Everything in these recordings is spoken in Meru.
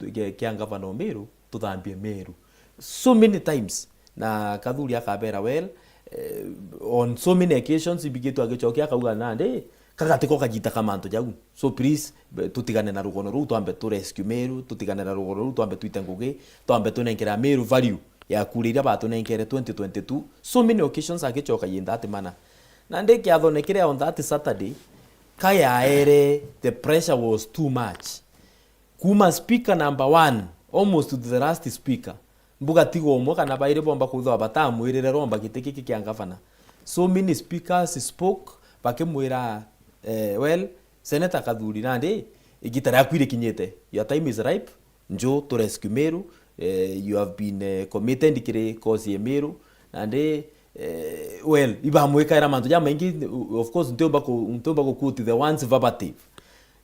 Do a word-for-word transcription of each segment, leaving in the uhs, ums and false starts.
tu-, kia, kia ngavana o Meru, tuthambie Meru. So many times, na Kathuri akabera, well, eh, on so many occasions, ibigitwe agicokia akauga, nandi, kaga tiko kagita ka mantu jau. So please, be-, tutigane na rugono ruu, twambe tu rescue Meru, tutigane na rugono ruu, twambe twite ngugi, twambe tunenkere Meru value ya kura iria batunenkere twenty twenty-two. So many occasions agicoka yenda ati mana. Nandi kiathone kiria on that Saturday, ka yaere, the pressure was too much. Kuma speaker number one, almost to the last speaker, mbuga tiga umwe kana bairi bomba kwithwa batamwirire romba giti giki kia ngavana. So many speakers spoke, bakimwira, eh, well, Senator Kathuri, nandi igita riaku irikinyite. Your time is ripe. Nju tu rescue Meru, eh, you have been, eh, committed kiri cause ya Meru, nandi, eh, well, ibamwikaira mantu jamaingi, of course, ntiumba ku-, ntiumba gu quote the ones verbatim.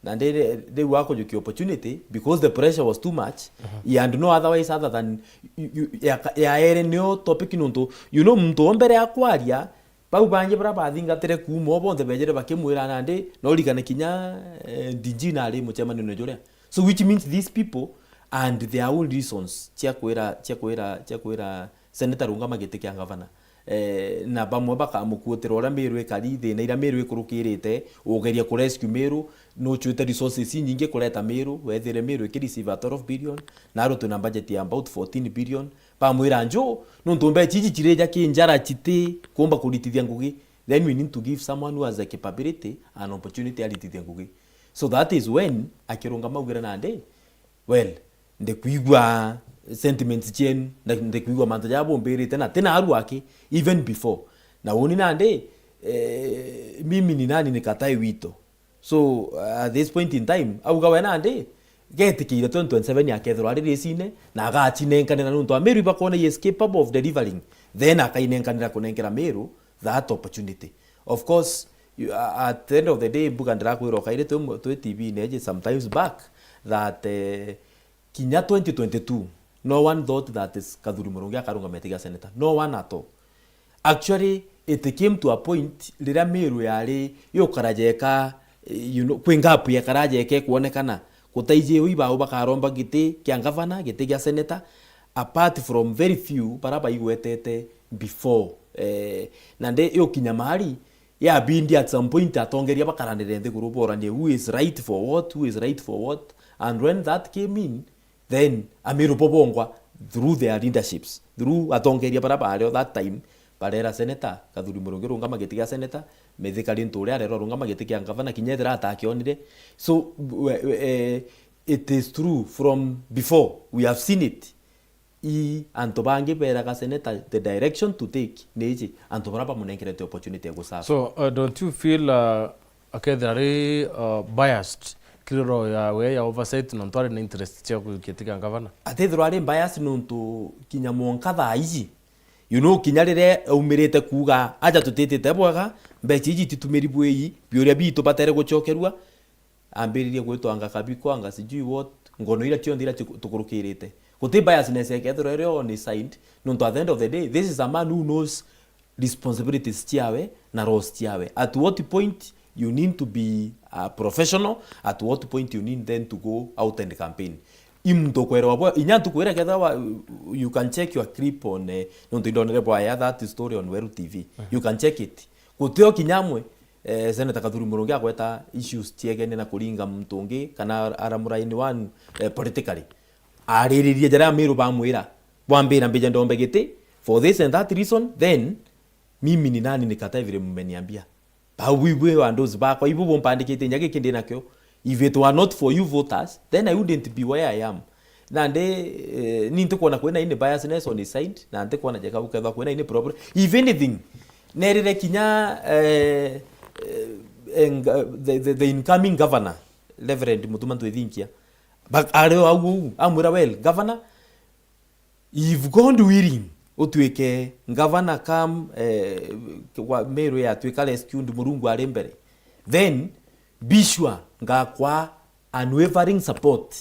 Nandi ri-, riu akujukia opportunity, because the pressure was too much, he had no otherwise other than, you, you, ya, yaere nio topic nontu, you know, muntu o mbere akwaria, bau bangi baria bathingatire kuuma o bonthe bejire bakimwira nandi, no urikane kinya, eh, D G nari mucemanio juria. So which means these people and their own reasons cia kwira, cia kwira, cia kwira Senator rungama giti kia ngavana. Eh, na bamwe bakamukuutira uria Meru ikari, thina iria Meru ikurukirite, ugeria ku rescue Meru, nuchuite resources inyingi kureta Meru, wethire Meru iki receive a twelve billion, na aru twina budget ya about fourteen billion. Bamwira, nju, nontu mbeca iji cirija ki njara citi kumba kuritithia ngugi, then we need to give someone who has the capability an opportunity aritithie ngugi. So that is when akirungama augire nandi, well, ndikwigua sentiments cienu, na ndikwigua mantu jaria bumbirite, na tina aru aki, even before. Na uni nandi, eh, mimi ni nani nikatae wito? So, uh, at this point in time, auga we nandi, getikire twenty twenty-seven akethirwa ari racine, na agacinenkanira nontu Ameru ibakona he is capable of delivering, then akainenkanira kunenkera Meru that opportunity. Of course, you, uh, at the end of the day, mbuga ndirakwira ukaire twi, twi T V neji sometimes back, that, eh, kinya twenty twenty-two, no one thought that is Kathuri Murungi akarungama giti gia senator. No one at all. Actually, it came to a point riria Meru yari yukara jeka, eh, you know, kwi gap yekara jeka ikwonekana, gutaiji ui bao bakaromba giti kia ngavana, giti gia senator, apart from very few baria baigwetete before. Eh, na ndi yukinya mahali, yabindi at some point atongeria bakaranire nthiguru boranie who is right for what, who is right for what. And when that came in, then Ameru bo bongwa through their leaderships, through atongeria baria bario that time, barera senator Kathuri Murungi rungama giti gia senator, Mithika Linturi arerwa rungama giti kia ngavana, kinya ethira atakionire. So, we, we, eh, it is true, from before we have seen it. I antu bangi beraga senator the direction to take ni iji, antu baria bamunenkerete opportunity ya guserve. So, uh, don't you feel, uh, akethira ari, uh, biased kiri roho yawe ya oversight nontu ari na interest cia gukitika ngavana? Atethirwa ari biased nontu kinya mwanka thaa iji, you know, kinya riria aumirite kuuga, aja tutitite bwega, mbeca iji ititumiri bwii, biuria bitu batere gucokerua, ambiririe gwitwanga kabiko, anga sijui what, ngono iria cionthe iria ciku-, tukurukirite. Guti biasness ekethirwa irio ni side, nontu at the end of the day, this is a man who knows responsibilities ciawe na roles ciawe. At what point you need to be a professional, at what point you need then to go out and campaign. I muntu ukwerwa bwa, inya ntuku iria kethirwa wa, you can check your clip on, eh, nontu indonere bwaya that story on Weru T V. Mhm. You can check it. Gutio kinya amwe, eh, Senator Kathuri Murungi agweta issues ciegene na kuringa muntu ungi kana ara muraini one, eh, politically. Ariririe jaria Ameru bamwira, bwambira mbija ndombe giti for this and that reason, then mimi ni nani nikatae vile mmeniambia? Bau ibwe wanduzi bakwa, ibu bumpandikite inya giki ndi nakio. If it were not for you voters, then I wouldn't be where I am. Nandi, eh, ni ntikwona kwina any biasness on his side, na ntikwona jeka gukethwa kwina any problem. If anything, nerire kinya, eh, eh, eng-, the, the, the incoming governor, Reverend Mutuma Ntwithinkia, bak-, ari o au uu, amwira, "Well, governor, if God willing, utuike ngavana come, eh, wa Meru yatuika rescued, Murungu ari mbere, then be sure ngakwa unwavering support.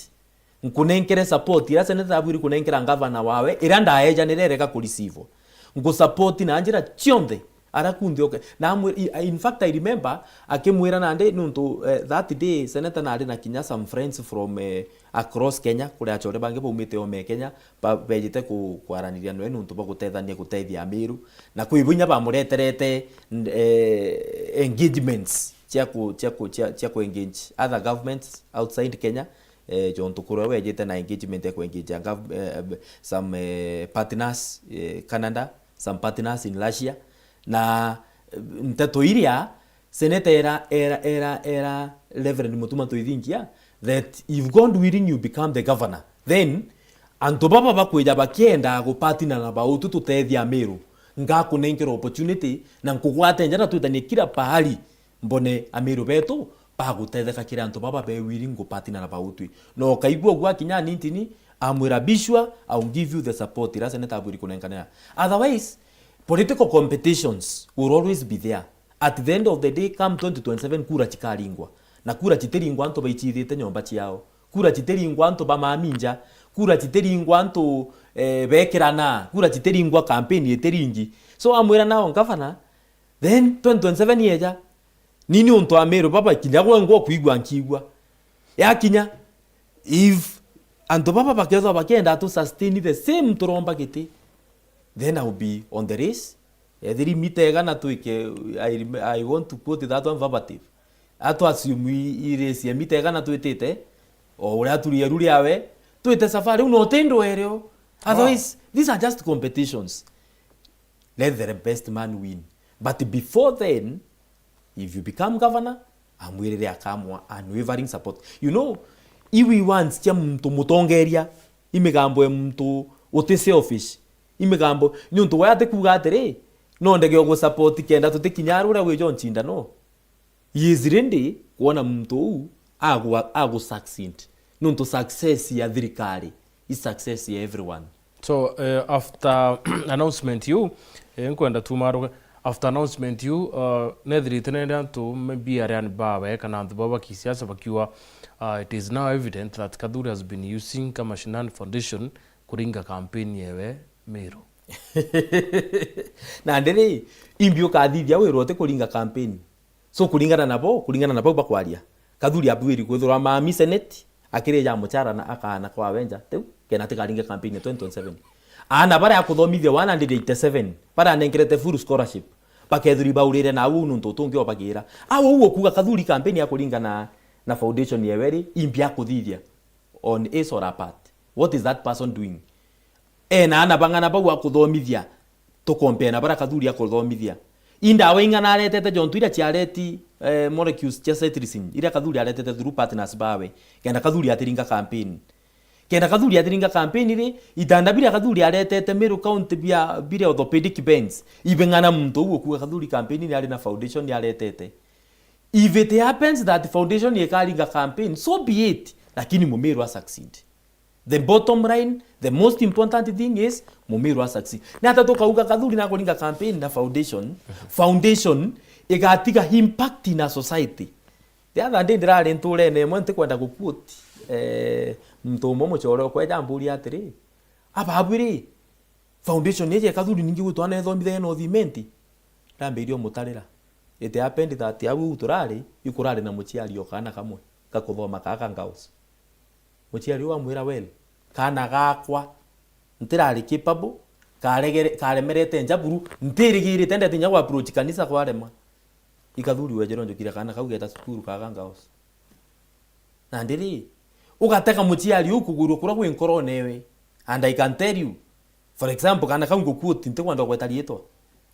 Nkunenkere support iria senator abwiri kunenkera ngavana wawe, iria ndaejanire erega kureceive. Nkusupport na njira cionthe Ara kunthe oke. Na amwira, I- in fact, I remember akimwira nandi nuntu, eh, that day, senator nari na kinya some friends from, eh, across Kenya, kuri achore bangi baumite ome Kenya, ba- bejite ku- kwaraniria noe nuntu bwa gutethania gutethia Amiru. Na kwi bo inya bamureterete, n- eh, engagements cia ku- cia ku- cia- cia ku engage other governments outside Kenya, eh, jontu kuri we wejite na engagement ya ku engage a gov- eh, some, eh, partners, eh, Canada, some partners in Russia. Na, eh, nteto iria, senator era, era, era, era Reverend Mutuma Ntoithinkia that if God willing you become the governor, then antu baba bakwija bakienda gupartner na bautu tutethia Amiru, ngakunenkera opportunity na nkugwate njara twitanie kila pahali mbone Amiru betu bagutetheka kiri antu baba be willing gupartner na bautwi. Na ukaigua uguo akinya nintini, amwira, "Be sure, I will give you the support iria senator abwiri kunenkanira." Otherwise, political competitions will always be there. At the end of the day, come twenty twenty-seven, kura chikaringwa. Na kura chitiringwa antu baichithite nyomba chiao. Kura chitiringwa antu ba maminja. Kura chitiringwa antu, eh, bekirana. Kura chitiringwa campaign itiringi. So, amwira now, governor, then twenty twenty-seven yeja, nini untu Amiru baba kinya gwe ngwa kwigua nkigua. Yakinya, if antu baba bakethwa bakienda to sustain the same turomba giti, then I will be on the race. Ethiri mita igana twike, I, rem- I want to quote that one verbative. Atu assume i, i race ya mita igana twitite, o uria aturi eru riawe, twite safari, u no tindwerio. Otherwise, these are just competitions. Let the best man win. But before then, if you become governor, amwirire akamwa unwavering support. You know, iwi wants cia muntu mutongeria, imigambo ya muntu uti selfish, imigambo, niuntu we atikuuga atiri, no ndege ugusupport kenda tutikinya aria uria wija uncinda, no. He is ready kwona muntu uu agwa-, agu succeed. Nontu success ya thirikari is success ya everyone. So, eh, after announcement iu, eh, nkwenda tumaruke, after announcement iu, uh, nethirite nende antu maybe ariani bawe kana antu baba kisiasa bakiuga, uh, it is now evident that Kathuri has been using Kamashinani Foundation kuringa campaign yewe Meru. Na ndiri, imbi ukathithia wirwo uti kuringa campaign. So, kuringana nabo, kuringana na bau bakwaria, Kathuri abwiri kwithirwa mami Senate akirija muchara na akaana kwawe nja, tiu, kena tikaringe campaign ya twenty twenty-seven. Aana baria akuthomithia one hundred eighty-seven, baria anenkerete full scholarship, bakethirwa ibaurire na au nuntu utungi obagira. Au uguo kuuga Kathuri campaign ya kuringana na foundation yewe ri, imbi akuthithia on his or her part. What is that person doing? Ena aana bang'ana bau akuthomithia, tukompea na baria Kathuri akuthomithia. Indawa ing'ana aretete jontu iria ciareti, eh, molecules cia cetirizine, iria Kathuri aretete through partners bawe, kenda Kathuri atiringa campaign. Kenda Kathuri atiringa campaign ri, itanda biria Kathuri aretete Meru County bia, biria orthopedic beds, ibing'ana muntu uu ukuga Kathuri campaign ni ari na foundation ni aretete. If it happens that foundation ikaringa campaign, so be it, lakini Mumiru a succeed. The bottom line, the most important thing is Mumiru a succeed. Ni ata tukauga Kathuri na kuringa campaign na foundation, foundation igatiga impact in a society. The other day ndirari nturene imwe, ntikwenda gu quote, eh, muntu umwe muchore okweja amburia atiri, "Ababwiri, foundation iji ya Kathuri ningi gwitwa na ithomithagio na uthimenti?" Ndambirie umutarira. It happened that au turari, ikurari na muchiari o kaana kamwe gakuthoma kaa ka girls. Muchiari uu amwira, "Well, kaana gakwa ntirari capable, karegere-, karemerete nja buru, ntirigirite ndete inya gwa approach kanisa kwarema." I Kathuri wejere unjukire kaana kau geta cukuru kaa ka girls. Nandi ri, ugatega muchiari uu kugurua kuria gwi nkorone ewe. And I can tell you, for example, kana kau ngukuoti, ntikwenda gweta riitwa.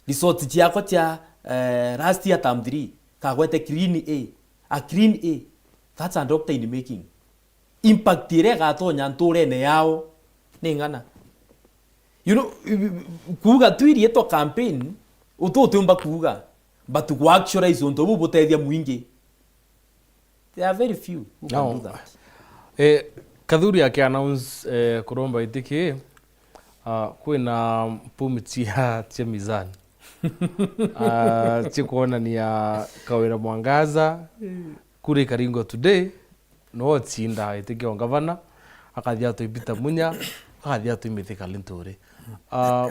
Result ciakwa cia, eh, last year term three, kagwete clean A. A clean A. That's a doctor in making. Impact iria igatonya nturene yao ni ng'ana. You know, kuuga tu iriitwa campaign, utu utiumba kuuga, but ku actualize untu buu butethia mwingi. There are very few who can do that. Eh, Kathuri aki announce, eh, kuromba giti ki, ah, kwina mpumi cia, cia mizani. Ah, cia kuonania Kawira Mwangaza, kura ikaringwa today, no ocinda giti kia ungavana, akathia atwi Peter Munya, akathia atwi Mithika Linturi. Ah,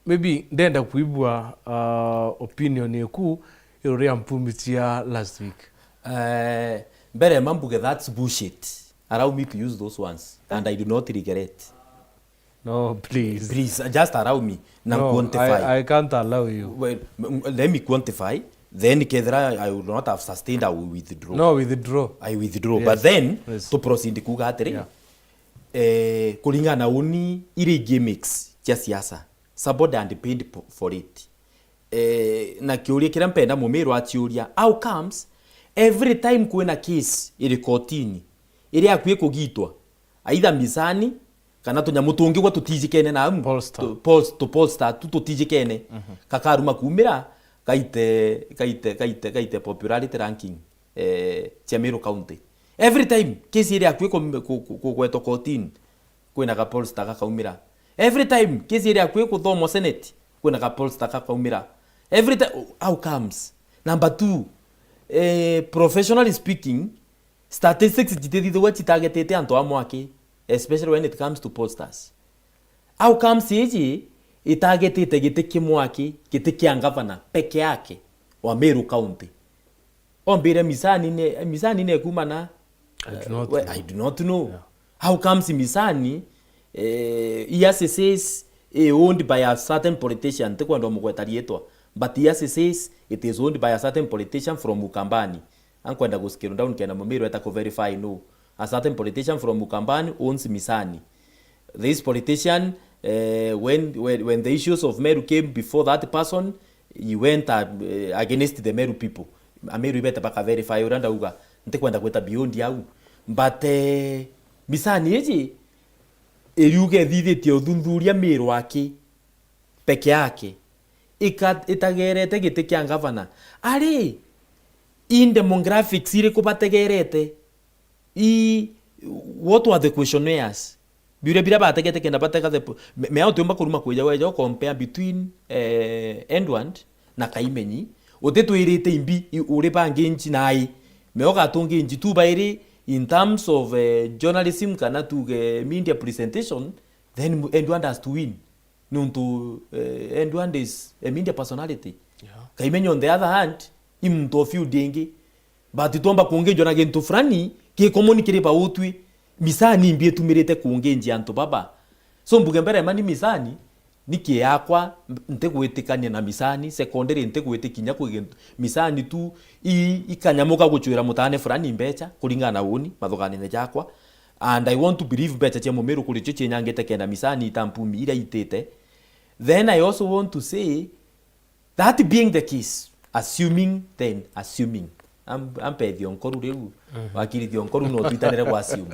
Maybe ndenda kuigua, uh, opinion yeku iguru ria mpumi cia last week. Eh, mbere ma mbuge that's bullshit. Allow me to use those ones and I do not regret. No, please. Please, uh, just allow me. Na No, quantify. I, I can't allow you. Well, m-, m-, let me quantify. Then kethira I will not have sustained, I will withdraw. No, withdraw. I withdraw. Yes. But then, Yes. to proceed kuga atiri, Yeah. eh, kuringana na uni iri gimmicks cia siasa. Somebody had paid po-, for it. Eh, na kiuria kiria mpenda Mumiru aciuria, how comes every time kwina case iri kotini, iri akui kugitwa, either Misani, kana tunyamu tungi gwa tutijikene na amu, Polster. Tu-, pols-, tu pollster tu tutijikene, Mhm. kakaruma kumira, gaite, gaite, gaite, gaite popularity ranking, eh, cia Meru County. Every time case iri akui ku-, ku-, ku-, kugwetwa kotini, kwina ga pollster gakaumira. Every time case iri akui kuthomwa Senate, kwina ga pollster gakaumira. Every time, how comes? Number two, eh, professionally speaking, statistics citithithagwa citagetete antu a mwaki, especially when it comes to pollsters. How comes iji itagetete giti kimwe aki, giti kia ngavana peke yake wa Meru County? Ombire Misani ne, Misani ne kumana? I do not We-, know. I do not know. Yeah. How comes Misani, eh, E R C Cs, eh, owned by a certain politician, ntikwenda umugweta riitwa, but E R C Cs, it is owned by a certain politician from Ukambani. Ankwenda gu scale down kenda Mumiru eta ku verify, no. A certain politician from Ukambani owns Misani. This politician, eh, when, when, when the issues of Meru came before that person, he went, uh, against the Meru people. Ameru ibete baka verify uria ndauga, ntikwenda gwita beyond au. But, eh, Misani iji, iriuga ithithitie uthuthuria Meru aki peke yake, ika-, itagerete giti kia ngavana. Ari, in demographics iriku bategerete? I, what were the questionnaires? Biuria biria bategete kenda batega the po-, me-, mea utiumba kuruma kwija weja u compare between, eh, Edward na Kaimenyi. Utitwirite imbi i-, uri bangi nji nai. Mea ugatungi nji tu bairi in terms of, eh, journalism kana tuge media presentation, then Edward has to win. Nontu, eh, Edward is a media personality. Yeah. Kaimenyi on the other hand, i muntu o field ingi. But twomba kungijwa na gintu fulani, ki common kiri bautwi, Misani imbi itumirite kunginjia antu baba. So mbuge mbere mani Misani, ni ki yakwa, ntigwitikania na Misani, secondary ntigwitikinya kwi gintu, Misani tu, i, ikanyamuka guchwira mutane fulani mbecha, kuringana na uni, mathuganine jakwa. And I want to believe mbecha cia Mumiru kuri cio cinyangite kenda Misani ita mpumi iria itite. Then I also want to say, that being the case, assuming then, assuming. Am-, ampe thionkoru riu, Mhm. wakiri thionkoru no twitanire gwa assume.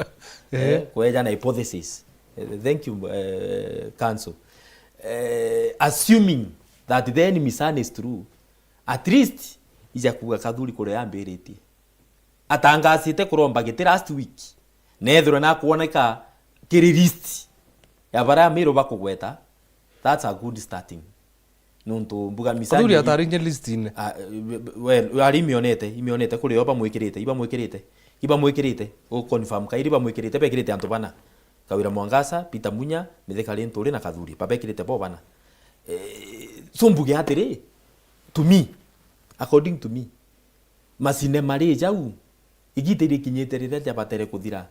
Eh. Eh, kweja na hypothesis. Eh, thank you, eh, counsel. Eh, assuming that then Misani is true, at least ija kuga Kathuri kuria yambiritie. Atangasite kuromba giti last week, na ethirwe nakwoneka kiri list ya baria Amiru bakugweta, that's a good starting. Nontu mbuga Misani Kathuri atarinye list-ine. Ah, well, ari imionete, imionete kuri o bamwikirite, ibamwikirite, ibamwikirite, u confirm kairi bamwikirite, bekirite antu bana. Kawira Mwangaza, Peter Munya, Mithika Linturi na Kathuri, babekirite bo bana. Eh, so mbuge atiri, to me, according to me, masinema ri jau, igita irikinyite riria jabatere kuthira.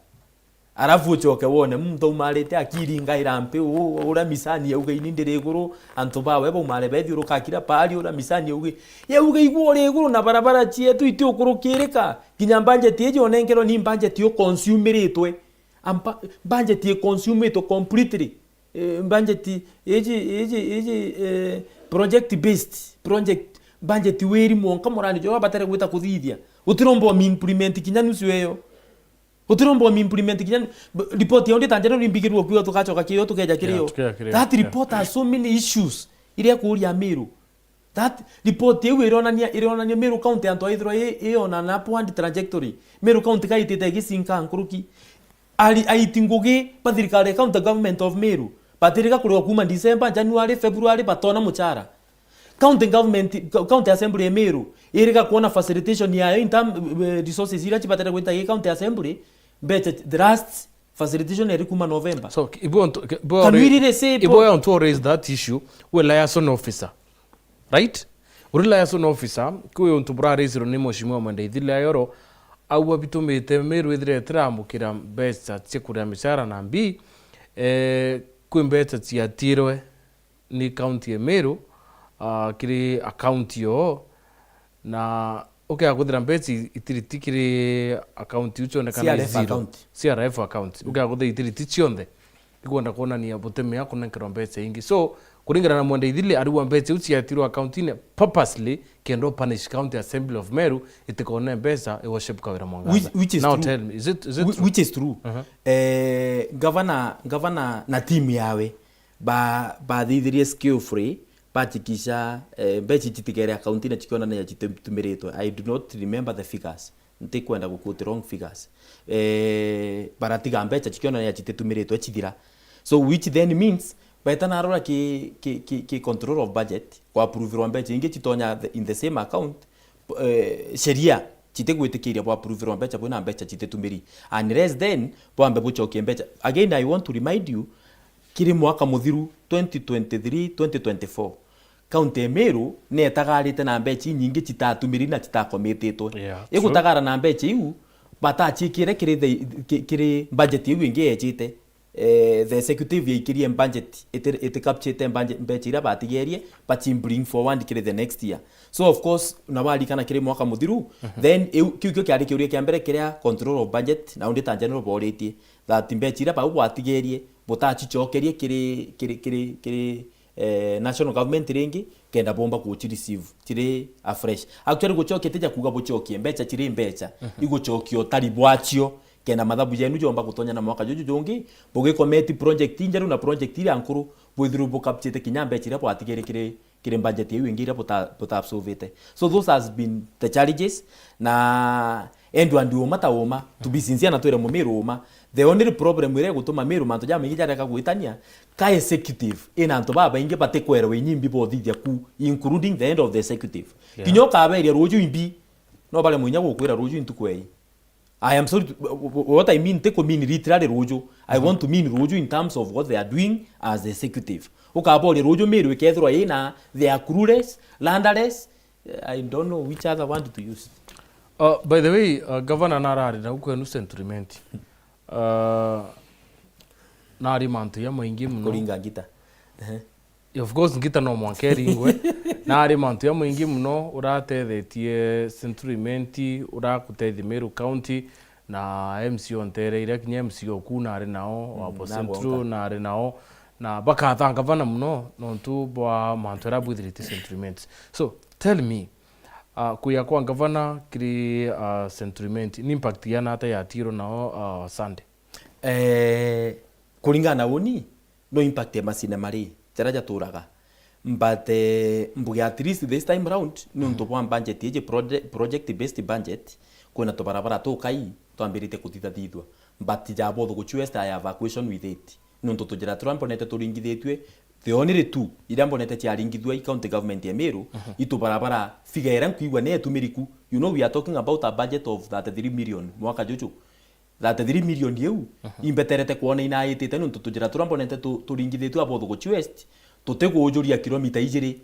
Arafu ucoke wone muntu aumarite akiringaira mpi, u-, uria Misani yauga, ini ndiri iguru, antu bawe baumare bethiuruka kira paari, uria Misani yauga, yauga igua uri iguru na barabara cietu itiukurukirika, kinya budget iji onenkerwe ni budget iuconsumiritwe. Ampa-, budget iconsumitwe completely. Eh, budget iji, iji, iji, eh, project based, project, budget wiri mwonka murani jo batere gwita kuthithia. Utiromba omi implement kinya nusu eyo. Utiromba omi implement kinya nu-, b-, report yao ndita njero nimbigirwo kuo tugacoka kiyo tukeja kirio. Yeah, tukeja kirio. That Yeah. report has so many issues. Iria kuria Amiru. That report iu ironania, ironania Meru County antu aithirwa i, i on an upward trajectory. Meru County kaitite igicinka nkuruki. Ari, aiti ngugi ba thirikari ya County Government of Meru, batirika kuriwa kuma December, January, February, batona muchara. County Government, Co-, County Assembly ya Meru, irika kuona facilitation yayo in term, eh, resources iria cibatire gwita gi County Assembly, mbecha the last Facilitation eri kuma November. So, ki-, ibo ontu, ki-, ibo Can we already, really say ibo ibo ontu raise that issue, we liaison officer, right? Uri liaison officer, kwi untu bura raisirwe ni Mheshimiwa Mwenda Ithili Ayoro, au abitumite Meru ithire itiramukira mbeca cia kuria micara na mbi, eh, kwi mbeca ciatirwe ni county ya Meru, ah, kiri account yoo, na ukea kuthira mbeca i-, itiriti kiri account iu cionekana C R F i zero. Account. C R F account. Ukea kuthira itiriti cionthe, ikwenda kwonania butemea kunenkerwa mbeca ingi. So, kuringana na Mwenda Ithili, ariwa mbeca iu ciatirwe account-ini purposely kenda punish County Assembly of Meru itikone mbeca i worship Kawira Mwangaza. Which, which is Now true. Tell me, is it, is it Whi-, true? Which is true. Uh-huh. Eh, governor, governor na team yawe ba-, bathithirie skillfully, bachikisha, eh, mbeca ici citigere account-ini cikionania cititumiritwe. I do not remember the figures. Ntikwenda guquote wrong figures. Eh, baratiga mbeca cikionania cititumiritwe cithira. So which then means, baita narora ki, ki, ki, ki control of budget, kwa approverwa mbeca ingi citonya the, in the same account, eh, sheria citigwitikiria bwa approverwa mbeca bwina mbeca cititumiri. Unless then, bwambe bucokie mbeca. Again, I want to remind you, kiri mwaka muthiru twenty twenty-three, twenty twenty-four, county ya Meru neetagarite na mbeca inyingi citatumiri na citakomititwe. Yeah, true. Igutagara na mbeca iu, bataciikire kiri the, ki-, kiri budget iu ingi yejite. Eh, the executive yaikirie budget, iti-, itikapchite budget, mbeca iria batigerie, bachi bring forward kiri the next year. So of course, na warikana kiri mwaka muthiru, mhm, then iu, kiu kio kiari kiuria kia mbere kiria control of budget, na undi ta general boritie, that mbeca iria bau bwatigerie, butacicokerie kiri, kiri, kiri, kiri, eh, national government ringi, kenda bomba kuci receive ciri afresh. Actually, gucokia tija kuuga bucokie mbeca ciri mbeca, mhm, igucokia utari bwacio, kenda mathabu jenu jomba gutonya na mwaka juju jungi, bugikometi project injeru na project iria nkuru, bwithirwe bukapchite kinya mbeca iria bwatigere kiri, kiri budget iu ingi iria buta-, butaabsolvite. So those has been the challenges, na endwa ndi uma ta uma, to be sincere na twire Mumiru uma. The only problem iria igutuma Miru mantu jamaingi jareka gwitania, ka executive ina antu babaingi batikwerwa inyimbi bothithia ku, including the head of the executive. Yeah. Kinya ukaberia ruju imbi, no bare mwinya gukwira ruju intuku ei. I am sorry to, what I mean, ti ku mean literally ruju. I, mhm, want to mean ruju in terms of what they are doing as executive. Ukaboria ruju Miru ikethirwa ina, they are clueless, leaderless, I don't know which other word to use. Uh, by the way, uh, governor narari nau kwenu Century Menti. Uh, nari mantu jamaingi muno. Kuringa ngita. Ehe. Of course, ngita no mwanka iringwe. Nari mantu jamaingi muno uratethetie Century Menti, urakutethia Meru County, na M C O ntere iria kinya M C O ku nari nao, mm, wa Central nari nao, na bakathanga bana muno nontu bwa mantu aria bwithirite Century Menti. So, tell me, uh, kuya kwa ngavana kiri, uh, Century Menti, ni impact yana ata yatirwo nao, uh, Sunday? Eh, kuringana na uni, no impact ya macinema ri, jaria jaturaga. But, eh, mbuge at least this time round, nontu, mhm, bwa budget iji, proje-, project based budget, kwina tubarabara tukai twambirite kuthithathithua. But ja Bothuguchu West, I have a question with it. Nontu tujira turia mbonete turingithitue, the only two iria mbonete ciaringithua i county government ya Meru, mhm, i tubarabara figure iria nkwigua ni etumiriku. You know, we are talking about a budget of thirty-three million mwaka juju. Thirty-three million iu, mhm, imbeterete kwona inaitite nontu tujira turia mbonete tu-, turingithitue a Bothuguchu West, tutikujuria kilomita ijiri.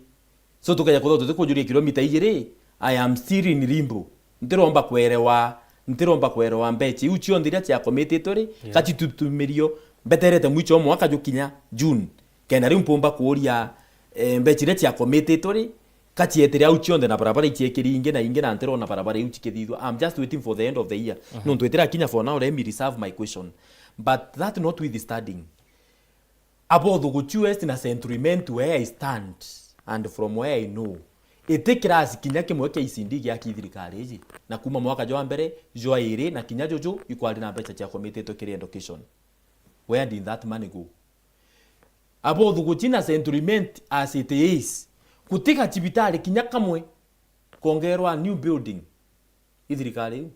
So tukeja kwithirwa tutikujuria kilomita ijiri, I am still in limbo. Ntiromba kwerewa, ntiromba kwerewa mbeca iu cionthe iria ciakomititwe ri, yeah, ka citutumirio, mbeterete mwicho o mwaka jukinya June. Kenda riu mpumba kuuria, eh, mbeca iria ciakomititwe ri, ka cietire au cionthe na barabara iciekiri ingi na ingi na ntirona barabara iu cikithithua. I'm just waiting for the end of the year. Mhm. Nontu itirakinya for now, let me reserve my question. But that notwithstanding, Abothuguchu West na Century Menti, where I stand and from where I know, iti kirasi kinya kimwe kia E C D gia kithirikari iji. Na kuma mwaka jwa mbere, jwa iri na kinya juju ikwari na mbeca ciakomititwe kiri education. Where did that money go? Abothuguchu na Century Menti as it is, guti gacibitari kinya kamwe kongerwa a new building i thirikari iu.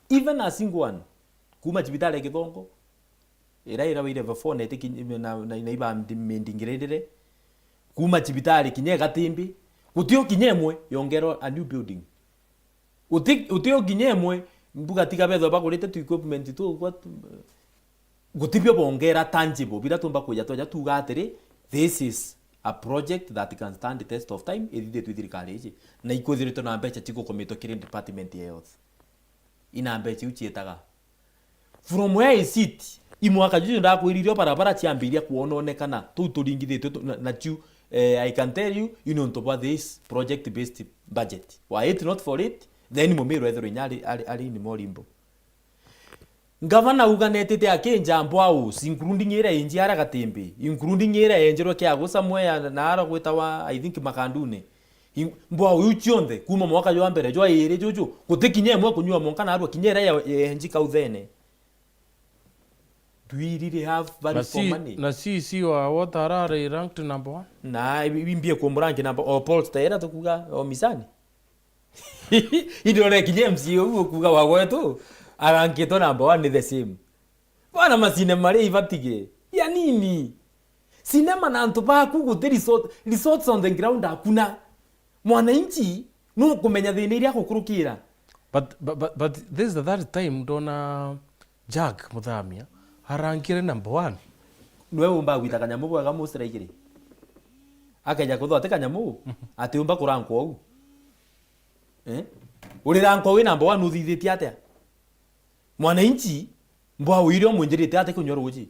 Even a single one. Kuma cibitari ya Githongo, iria irawaire before na itikinyi-, na, na, na iba ndi-, mindingirindire. Kuma cibitari kinya Igatimbi, gutio kinya imwe yongerwa a new building. Uti-, utio kinya imwe, mbuga tiga bethwa bagurite tu equipment tu, kwa tu, Gutibio bongera tangible, bira tumba kuja twaja tuga atiri, this is a project that can stand the test of time, ithithitwe thirikari iji, na ikwithiritwe na mbeca cigukomitwe kiri department ya health. Ina mbeca iu cietaga. From where is it? I mwaka juju ndakwiririo barabara ciambiria kwononekana, tuu turingithitwe tu-, na, na ciu, eh, I can tell you, you know, nontu bwa this project based budget. Were it not for it, then Mumiru ethirwe inya ari, ari, ari ni morimbo. Ngavana uganetete akinja mbwau, including ira inji ara Gatimbi, including ira yenjerwe Kiagu somewhere na ara gwitawa, I think, Makandune. In-, mbwau iu cionthe, kuma mwaka jwa mbere, jwa iri juju, guti kinya imwe kunyua mwanka narua, kinya ira ya, yenji kauthene. Do we really have value Na for C-, money? Na C E C wa water arari ranked number one? Na ibi-, ibi mbie kumburanki number, o Paul Staira tukuga, o Misani. Indire kinya M C A uguo kuga wa gwetu, arankitwe number one ni the same. Bwana, macinema ri ibatige. Ya nini? Cinema na antu baku guti resort-, results on the ground hakuna. Mwananchi nukumenya thina iria agukurukira. But, but, but, but this is the third time ndona Jack Muthamia arankire number one. Niwe umba gwita kanyamu bwega Musi Raigiri. Akeja kuthwa ati kanyamu, ati umba kurankwa uu. Eh? Urirankwa wi number one uthithitie atia? Mwananchi, mbwau iria umwinjirite ati kunywa ruji?